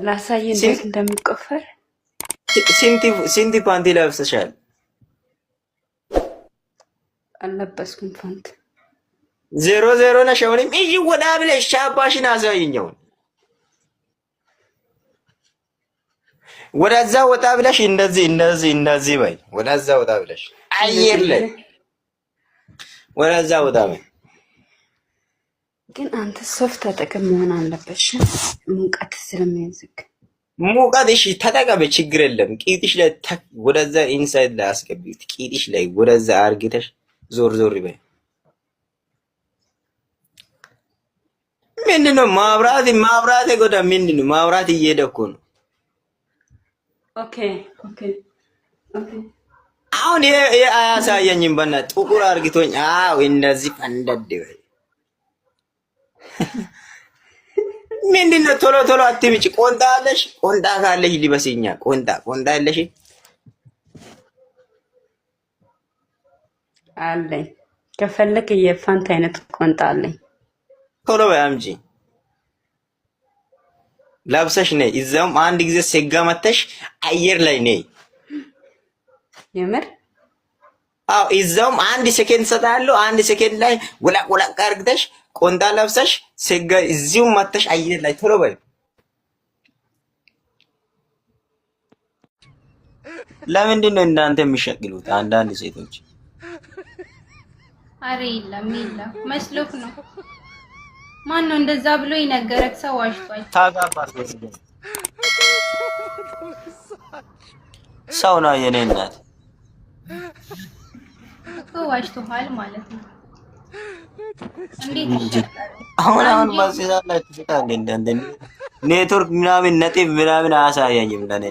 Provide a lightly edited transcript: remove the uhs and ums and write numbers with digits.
ላሳይ እንዴት እንደሚቆፈር። ስንት ፓንቲ ለብሰሻል? አልለበስኩም ፓንት። ዜሮ ዜሮ ነሽ። አሁንም እይ ወዳ ብለሽ ሻባሽን አሳይኝ። ወደዛ ወጣ ብለሽ እንደዚህ እንደዚህ እንደዚህ በይ። ወደዛ ወጣ ብለሽ አየር ላይ ወደዛ ወጣ በይ። ግን አንተ ሶፍት ተጠቅም መሆን አለበሽ፣ ሙቀት ስለሚያዝግ። ሙቀት እሺ ተጠቀመ፣ ችግር የለም። ቂጥሽ ላይ ወደዛ inside ላይ አስገቢ። ቂጥሽ ላይ ወደዛ አርግተሽ ዞር ዞር በይ። ምንድን ነው ማብራት ማብራት ጎዳ? ምንድን ነው ማብራት? እየሄደ እኮ ነው። Okay. አሁን ይሄ አያሳየኝም። በእናትህ ጥቁር አርግቶኝ። አዎ እንደዚህ ፈንደድ በይ። ምንድን ነው? ቶሎ ቶሎ አትምጪ። ቆንጣ አለሽ? ቆንጣ ካለሽ ሊበስኛ። ቆንጣ ቆንጣ አለሽ? አለኝ። ከፈለክ የፓንት አይነት ቆንጣ አለኝ። ቶሎ በይ አምጪ። ለብሰሽ ነይ። እዛውም አንድ ጊዜ ሴጋ መተሽ አየር ላይ ነይ። የምር? አዎ፣ እዛውም አንድ ሴኬንድ ሰጣለሁ። አንድ ሴኬንድ ላይ ወላቅ ወላቅ አርግተሽ ቆንጣ ለብሰሽ ሴጋ እዚሁ መተሽ አየር ላይ ቶሎ በይ። ለምንድን ነው እናንተ የሚሸቅሉት አንዳንድ ሴቶች? አረ የለም የለም፣ መስሎክ ነው። ማን ነው እንደዛ ብሎ የነገረክ ሰው ዋሽቷል። ታጋባት ሰው ነው የኔ እናት። እኮ ዋሽቶሃል ማለት ነው። እንዴት ይሸቀላል? አሁን አሁን ማስያዝ ላይ ትስቃለህ። እንደ ኔትወርክ ምናምን ነጥብ ምናምን አያሳየኝም ለኔ።